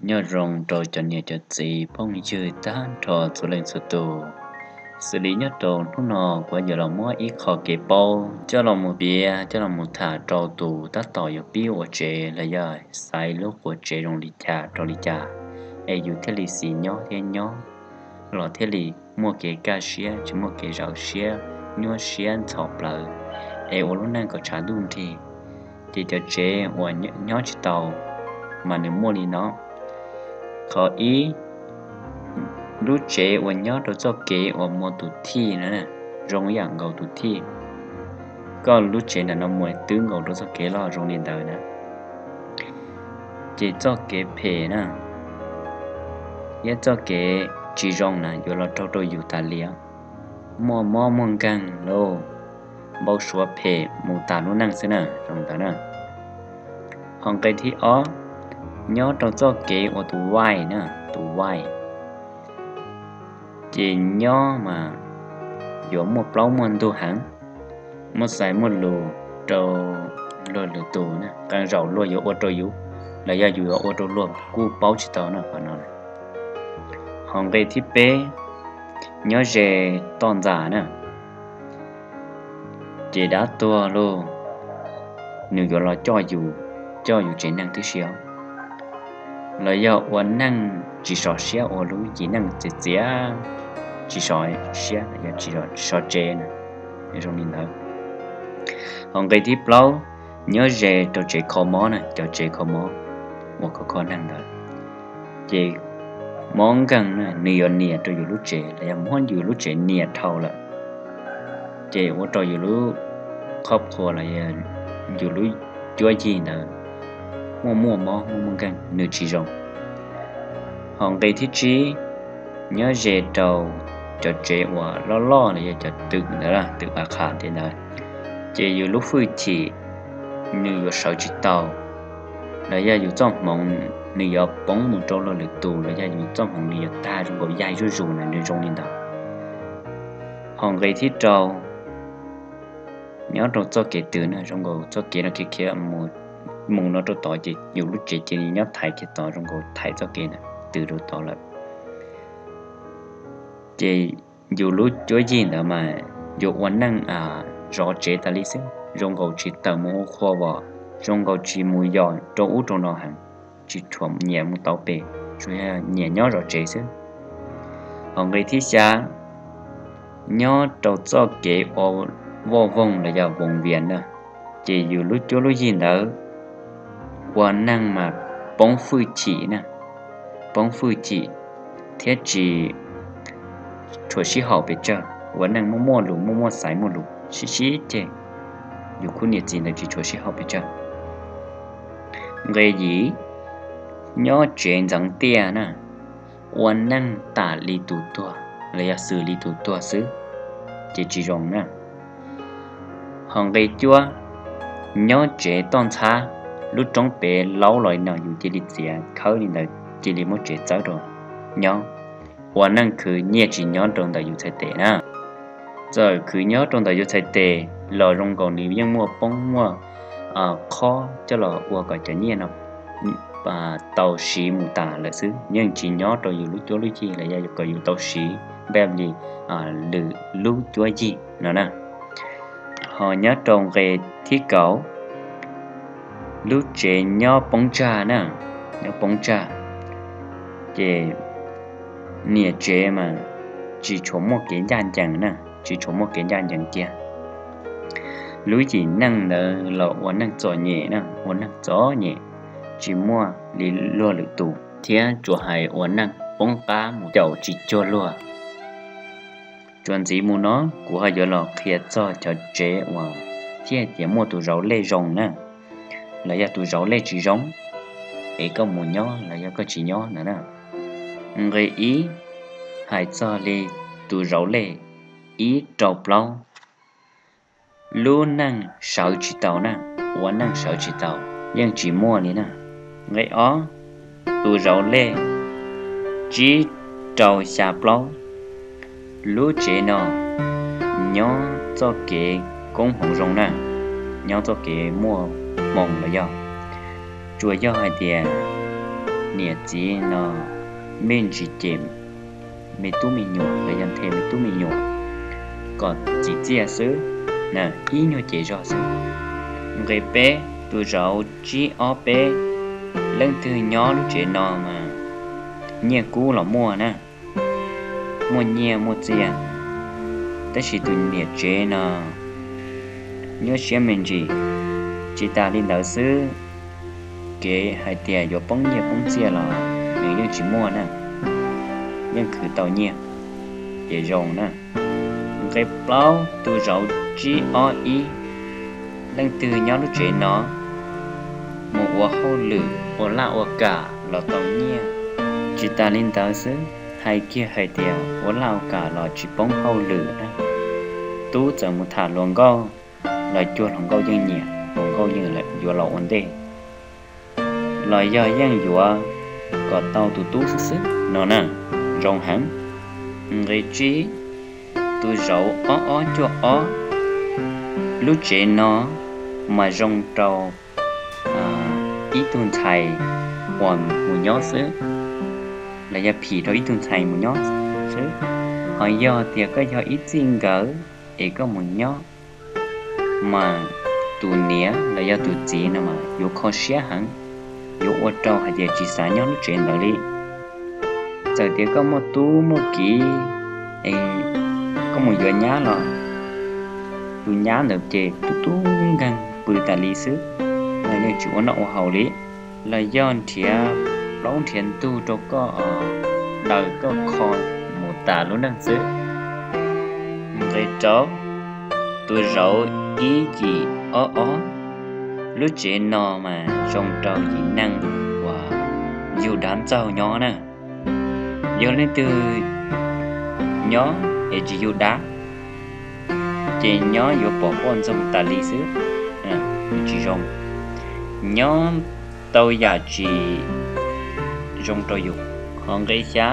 Nyob zoo rau cov niam cov txiv phooj ywg tag nrho txhua leej txhua tus. Xws li nyob rau hnub no kuv yuav los muab ib qho kev paub coj los mus piav, coj los mus tham rau tus tab tom yuav pib ua tsev los yog xaiv lub quas tsev zoo li cas rau li cas, es yus thiaj li xis nyob thiab nyob los thiaj li muaj kev kaj siab, tsis muaj kev zauv siab, nyuaj siab ntxhov plawv, es ua lub neej kom tshav ntuj nrig. Ces cov tsev uas nyob tsis tau mas nws muaj li no. Qhov ib, lub tsev uas nyob rau txoj kev uas muaj tus thij na, zoo ib yam nkaus tus thij. Koj lub tsev ntawm no mus twb nkaus rau txoj kev loj zoo li ntawd na, ces txoj kev phem na, thiab txoj kev tsis zoo na yuav los raug rau yus tas li. Muaj mob muaj nkeeg lauj, npau suav phem mus tas lub neej xwb na, zoo ntawd na. Ho nqe thib ob, nyob rau txoj kev uas tus vaij na, tus vaij, ces nyob mas yuav muaj plaub muaj ntug heev, muaj xaiv muaj lus rau luag lwm tus, qee zaum luag yuav ua rau yus los yog yus yuav ua rau luag kuj paub tsis tau no qhov no. Ho nqe thib peb, nyob ze toj ntxas na, ces dab tuag lauj, nws yuav los coj yus, coj yus tsev neeg tib si os. Los yog ua neej tsis sov siab, ua lub yim neej txias txias, tsis sov siab, tsis sov tsev na, zoo li ntawd. Ho nqe thib plaub, nyob ze rau tsev kho mob na, cov tsev kho mob uas kho kho neeg ntawd, ces mob nkeeg na, nws yuav nias rau yus lub tsev los yog muab yus lub tsev nias dhau lawm, ces ua rau yus lub qhov qhua los yog yus lub cuab yig ntawd muaj muaj mob muaj muaj nkeeg, nws tsis zoo. Ho nqe thib tsib, nyob ze rau cov tsev uas loj loj los yog cov twm ntawd, twm a qha tias ntawd, ces yus lub hwj chim nws yuav sawv tsis tau, los yog yus txoj hmoov nws yuav poob mus rau luag lwm tus, los yog yus txoj hmoov nws yuav tag zoo nkaus yaig zuj zus na, nws zoo li ntawd. Ho nqe thib rau, nyob rau txoj kev twg na, zoo nkaus txoj kev no khiav khiav mus no rau tod, ces yus lub tsev cia li nyob thaiv kiag tod, zoo nkaus thaiv txoj kev ntawd twg rau tod lawm. Ces yus lub cuab yig ntawd mas yuav ua neej zov tsev tas li xwb, zoo nkaus tsis tawm mus ua qhua vom, zoo nkaus tsis mus yos rau ub rau no heev, tsis tshua nyiam mus tau pem, tsuas yog nyiam nyob zov tsev xwb. Ho nqe thib xya, nyob rau txoj kev ua voj voog los yog voos vias na, ces yus lub cuab lub yig ntawd ua neej mas poob hwj chim na, poob hwj chim thiab tsis tshua sib haum pes tsawg, ua neej muaj muaj lus muaj muaj xaiv muaj lus sib sib ceg, yus khub niam txiv ntawd tsis tshua sib haum pes tsawg. Nqe yim, nyob tsev ntxeev tiaj na, ua neej tam li tus tuag los yog xws li tus tuag xwb, ces tsis zoo na. Ho nqe cuaj, nyob tsev toj ntxhab, lub roob pem laub los li no yus cia li txiav khawb li ntawd, cia li muab tsev txawb rau nyob, ua neej khwv nyiaj tsis nyob rau ntawm yus txhais tes na. Txawm khwv nyob rau ntawm yus txhais tes los zoo nkaus nws yeej muaj poob muaj khob coj los ua kom cov nyiaj no tau siv mus tas lawm xwb, yeej tsis nyob rau yus lub cuab lub yig los yog kom yus tau siv npaj li lwm lub cuab yig no na. Ho nyob rau nqe thib kaum, lub tsev nyob poob tsag na, nyob poob tsag, ces niam tsev mas tsis tshua muaj kev ncaj ncees na, tsis tshua muaj kev ncaj ncees kiag. Lub yim neej ntawd los ua neej txom nyem na, ua neej txom nyem, tsis muaj li luag lwm tus, thiab tsuas hais ua neej poob qab mus caum tsis cuag luag. Txuas ntxiv mus no kuv ho yuav los qhia txog cov tsev uas thiaj tias muaj tus zauv lej zoo na, los yog tus zauv lej tsis zoo, es koj mus nyob los yog koj tsis nyob no na. Nqe ib, hais txog li tus zauv lej ib rau plaub, lub neej sawv tsis tau na, ua neej sawv tsis tau, yeej tsis muaj li na. Nqe ob, tus zauv lej tsib rau xya plaub, lub tsev no nyob txoj kev koob hmoov zoo na, nyob txoj kev muaj hmoo los yog, tsuas yog hais tias niam txiv no me ntsis cem me tub me nyuam los yog nthe me tub me nyuam kom txim txiaj xwb, ib nyuag ces zog xwb. Nqe peb, tus zauv tsib ob peb, leej twg nyob lub tsev no mas nyiaj kub los muaj na, muaj nyiaj muaj txiaj, tab sis tus niam tsev no nyuaj siab me ntsis. Tsis tas li ntawd xwb, kev hais tias yuav poob nyiaj poob txiaj los nws yeej tsis muaj na, yeej khwv tau nyiaj ces zoo na. Nqe plaub, tus zauv tsib ob ib, leej twg nyob lub tsev no mus ua hauj lwm ua laj ua kam los tau nyiaj. Tsis tas li ntawd xwb, hais kiag hais tias ua laj ua kam los tsis poob hauj lwm na. Tub txawm mus tham hluas nkauj los cuag hluas nkauj yeej nyiam, hluas nkauj yeej yuav los ua ntej, los yog yeej yuav kom tau tus tub xwb xwb no na, zoo heev. Nqe tsib, tus zauv ob ob cuaj ob, lub tsev no mas zoo rau ib tug ntxhais uas mus nyob xwb, los yog phim rau ib tug ntxhais mus nyob xwb. Ho yog tias koj yog ib txij nkawm es koj mus nyob, mas tus niam los yog tus txiv no mas yuav kho siab heev, yuav ua rau hais tias tsis xav nyob lub tsev ntawd li. Txawm tias koj muaj tub muaj kiv es koj mus yuav nyab los tus nyab ntawd ces tub tub nkeeg pw tas li xwb, los yeej tsis ua noj ua haus li, los yog nrhiav plaub nrhiav ntug rau koj daws koj kho mus tas lub neej xwb. Nqe rau, tus zauv ib yim ob ob, lub tsev no mas zoo rau yim neej uas yug dab ntxaug nyob na. Yog leej twg nyob es tsis yug dab, ces nyob yuav pom poj ntxoog tas li xwb, tsis zoo, nyob tau yam tsis zoo rau yus. Ho nqe xya,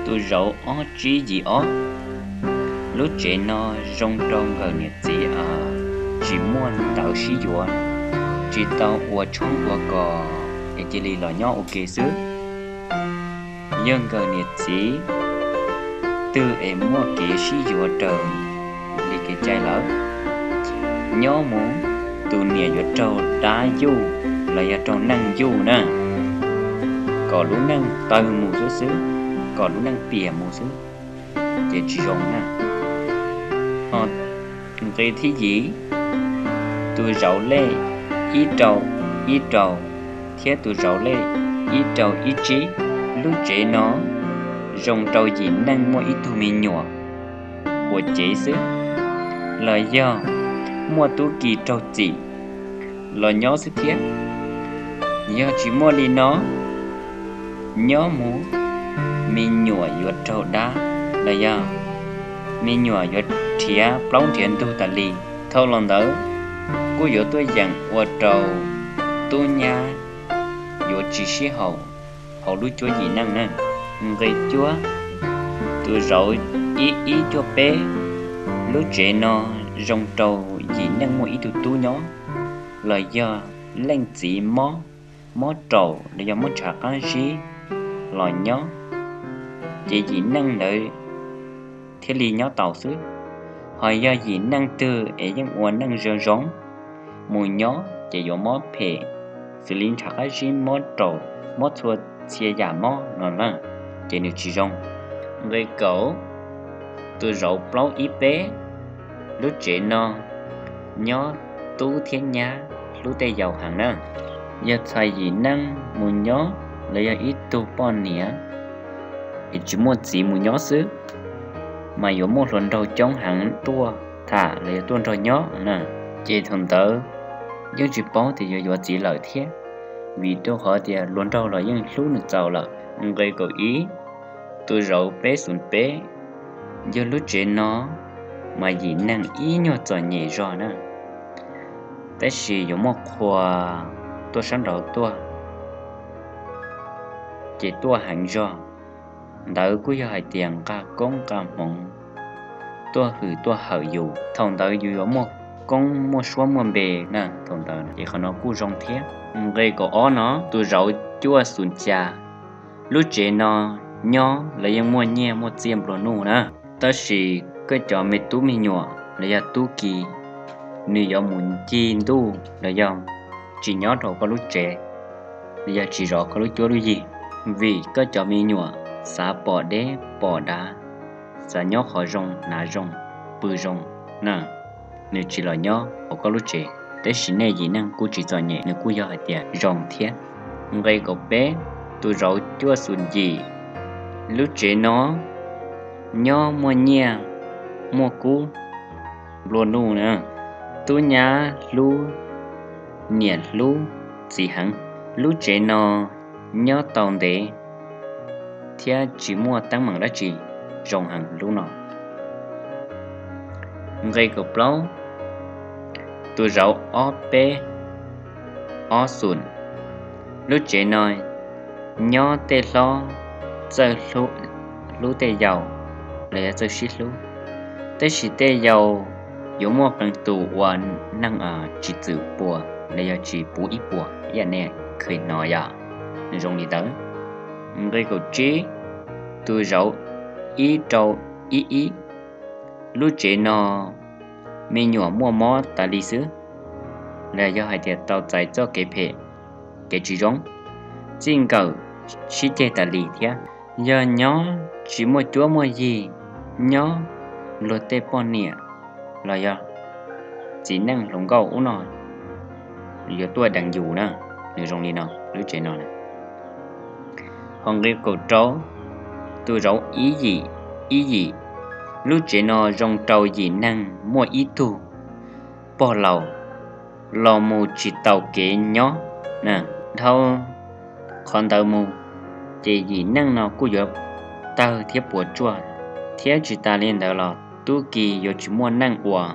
tus zauv ob tsib yim ob, lub tsev no zoo rau nkawm niam txiv tsis muaj ntawv sib yuav, tsis tau ua tshoob ua kos es cia li los nyob ua ke xwb. Yog nkawm niam txiv twg es muaj kev sib yuav raws li kev cai lawm, nyob mus tus niam yuav raug dab yuj los yog raug neej yuj na, kom lub neej tawg mus xwb xwb, kom lub neej piam mus xwb, ces tsis zoo na. Ho nqe thib yim, tus zauv lej ib rau ib rau thiab tus zauv lej ib rau ib tsib, lub tsev no zoo rau yim neej muaj ib tug me nyuam ua cev xwb, los yog muaj tub ki raug txim los nyob xwb thiab. Yog tsis muaj li no, nyob mus me nyuam yuav raug dab, los yog me nyuam yuav nrhiav plaub nrhiav ntug tas li. Dhau los ntawd kuj yuav tuaj yeem ua rau tub nyab yuav tsis sib haum hauv lub cuab yim neej na. Nqe cuaj, tus zauv ib ib cuaj peb, lub tsev no zoo rau yim neej muaj ib tug tub nyob, los yog leej txiv mob, mob raum los yog mob ntshav qab zib los nyob, ces yim neej ntawd thiaj li nyob tau xwb. Ho yog yim neej twg es yeej ua neej zoo zoo mus nyob ces yuav mob phem, xws li ntshav qab zib, mob raum, mob txhua txhia yam mob no na, ces nws tsis zoo. Nqe kaum, tus zauv plaub ib peb, lub tsev no nyob tub thiab nyab hlub tej yaus heev na. Yog txhais yim neej mus nyob los yog ib tug poj niam es tsis muaj txiv mus nyob xwb, mas yuav muaj hluas nraug coob heev tuaj tham los yog tuaj nrog nyob na. Ces thaum ntawd yeej tsis paub tias yuav yuav txiv lawm thiab, vim rau qhov tias hluas nraug los yeej hlub nws txaus lawm. Nqe kaum ib, tus zauv peb xoom peb, yog lub tsev no mas yim neeg ib nyuag txom nyem zog na, tab sis yuav muaj qhua tuaj sab nraud tuaj, ces tuaj heev zog. Ntawd kuj yog hais tias nqa koob nqa hmoov tuaj hwm tuaj hawm yus. Thaum ntawd yus yuav muaj koob muaj suab muaj npe na. Thaum ntawd ces qhov no kuj zoo thiab. Nqe kaum ob no, tus zauv cuaj xoom xya, lub tsev no nyob los yeej muaj nyiaj muaj txiaj nplua nuj na. Tab sis koj cov me tub me nyuam los yog tub ki, nws yuav mus ncig ntuj los yog tsis nyob rau koj lub tsev, los yog tsis zov koj lub cuab lub yig, vim koj cov me nyuam xav pom deb pom dav, xav nyob qhov zoo hnav zoo, pw zoo na, nws tsis los nyob hauv koj lub tsev. Tab sis nej yim neeg kuj tsis txom nyem, nws kuj yog hais tias zoo thiab. Nqe kaum peb, tus zauv cuaj xoom yim, lub tsev no nyob muaj nyiaj muaj kub nplua nuj na, tub nyab hlub niam hlub txiv heev. Lub tsev no nyob tau ntev thiab tsis muaj teeb meem dab tsi, zoo heev lub no. Nqe kaum plaub, tus zauv ob peb ob xoom, lub tsev no nyob tej hlob txawj hlub tej yau los yog txawj sib hlub, tab sis tej yau yuav muaj qee tus ua neeg tsis txwm puas los yog tsis puv ib puas, ib yam nej kheev hnov yom, nws zoo li ntawd. Nqe kaum tsib, tus zauv ib rau ib ib, lub tsev no me nyuam muaj mob tas li xwb, los yog hais tias tau txais txoj kev phem, kev tsis zoo, txij nkawm sib ceg tas li thiab. Yog nyob tsis muaj cuab muaj yig, nyob luag tej poj niam los yog txiv neej hluas nkauj ub no yuav tuaj deev yus na, nws zoo li no, lub tsev no. Hos nqe kaum rau, tus zauv ib yim, ib yim, lub tsev no zoo rau yim neeg muaj ib tug pog laus los mus tsis taus kev nyob na, dhau qhov ntawd mus ces yim neej no kuj yuav tawg thiab puas tsuaj, thiab tsis tas li ntawd los tub ki yuav tsis muaj neej ua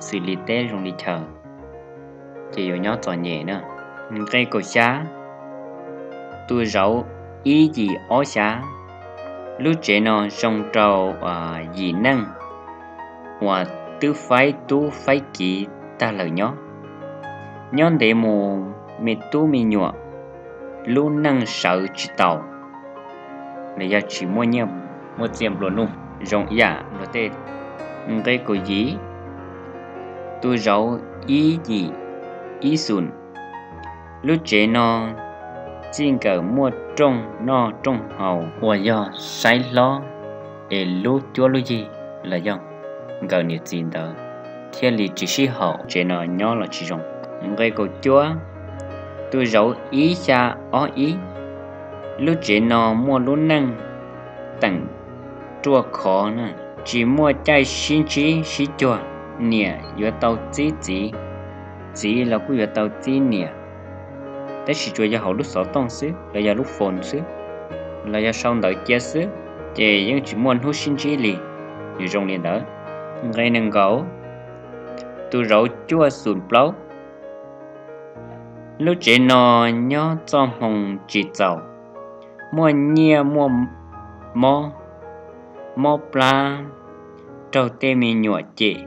xws li teb zoo li chaw, ces yuav nyob txom nyem na. Nqe kaum xya, tus zauv ib yim ob xya, lub tsev no zoo rau yim neej uas twb faib tub faib kiv tag lawm nyob. Nyob ntev mus me tub me nyuam lub neej sawv tsis taus, los yog tsis muaj nyiaj muaj txiaj nplua nuj zoo ib yam luag tej. Nqe kaum yim, tus zauv ib yim ib xoom, lub tsev no txij nkawm muaj rooj noj rooj haus uas yog saib hlob es lub cuab lub yig los yog nkawm niam txiv ntawd thiaj li tsis sib haum, tsev no nyob los tsis zoo. Nqe kaum cuaj, tus zauv ib xya ob ib, lub tsev no muaj lub neej teem ruaj khov na, tsis muaj caij sib ntsib sib cuag, niam yuav tau txib txiv, txiv los kuj yuav tau txib niam, tab sis tsuas yog hauv lub xov tooj xwb los yog lub phone xwb, los yog sau ntawv cia xwb, ces yeej tsis muaj hnub sib ntsib li. Nws zoo li ntawd. Nqe nees nkaum, tus zauv cuaj xoom plaub, lub tsev no nyob txoj hmoo tsis txaus, muaj nyiaj muaj mob, mob plab, raug tej me nyuam cem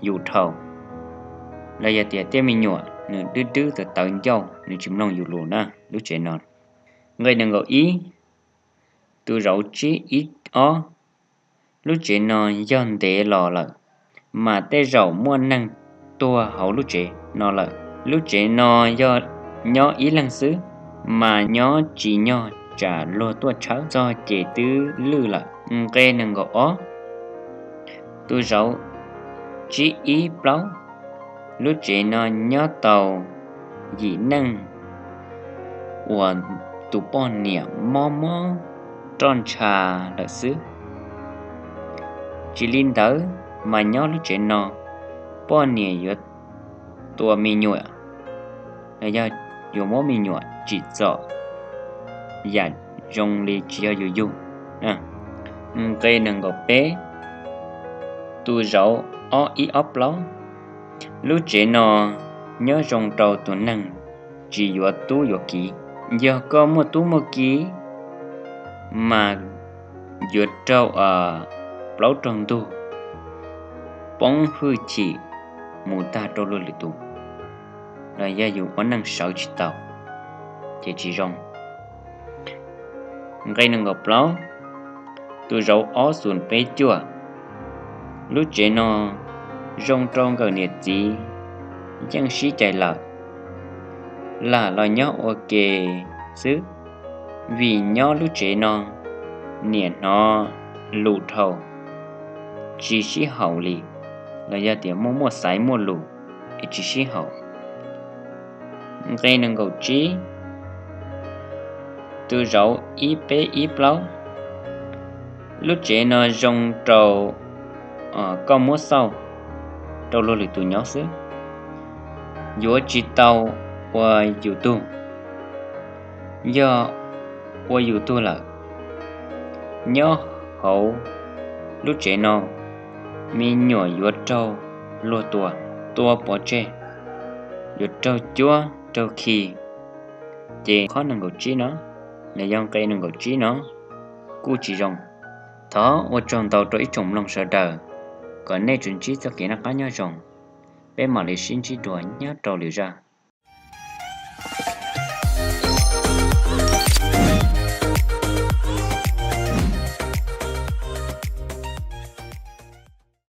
yus dhau, los yog tias tej me nyuam nws dwb dwb tawv tawv ncauj, nws tsis mloog yus lus na, lub tsev no. Nqe nees nkaum ib, tus zauv tsib ib ob, lub tsev no yog ntev los lawm, mas tej zaum muaj neeg tuag hauv lub tsev no lawm. Lub tsev no yog nyob ib leeg xwb, mas nyob tsis nyog tsam luag tuaj tshawb, txog ces twb lwj lawm. Nqe nees nkaum ob, tus zauv tsib ib plaub, lub tsev no nyob tau yim neej uas tus poj niam mob mob roj ntsha lawm xwb. Tsis li ntawd, mas nyob lub tsev no, poj niam yuav tua me nyuam, los yog yuav muab me nyuam tsim txom yam zoo li tsis yog yus yug. Nqe nees nkaum peb, tus zauv ob ib ob plaub, lub tsev no nyob zoo rau tus neeg tsis yuav tub yuav kiv. Yog koj muaj tub muaj kiv, mas yuav raug plaub raug ntug, poob hwj chim, mus tag rau luag lwm tus, los yog yus ua neej sawv tsis tau, ces tsis zoo. Nqe nees nkaum plaub, tus zauv ob xus peb cuaj, lub tsev no zoo rau nkawm niam txiv yeej sib cais lawm, lam los nyob ua ke xwb, vim nyob lub tsev no niam hnov lus dhau, tsis sib haum li, los yog tias muaj muaj xaiv muaj lus es tsis sib haum. Nqe nees nkaum tsib, tus zauv ib peb ib plaub, lub tsev no zoo rau koj muab xauj rau luag lwm tus nyob xwb, yuav tsis tau ua yus tug. Yog ua yus tug lawm, nyob hauv lub tsev no me nyuam yuav raug luag tua, tua pov tseg, yuav raug cuab raug khi. Ces qhov nees nkaum tsib no, los yog nqe nees nkaum tsib no kuj tsis zoo. Thov ua tsaug ntau rau ib tsoom mloog sawv daws, kom nej tsuas ntsib txoj kev noj qab nyob zoo, peb mam li sib ntsib dua nyob rau lwm zaj.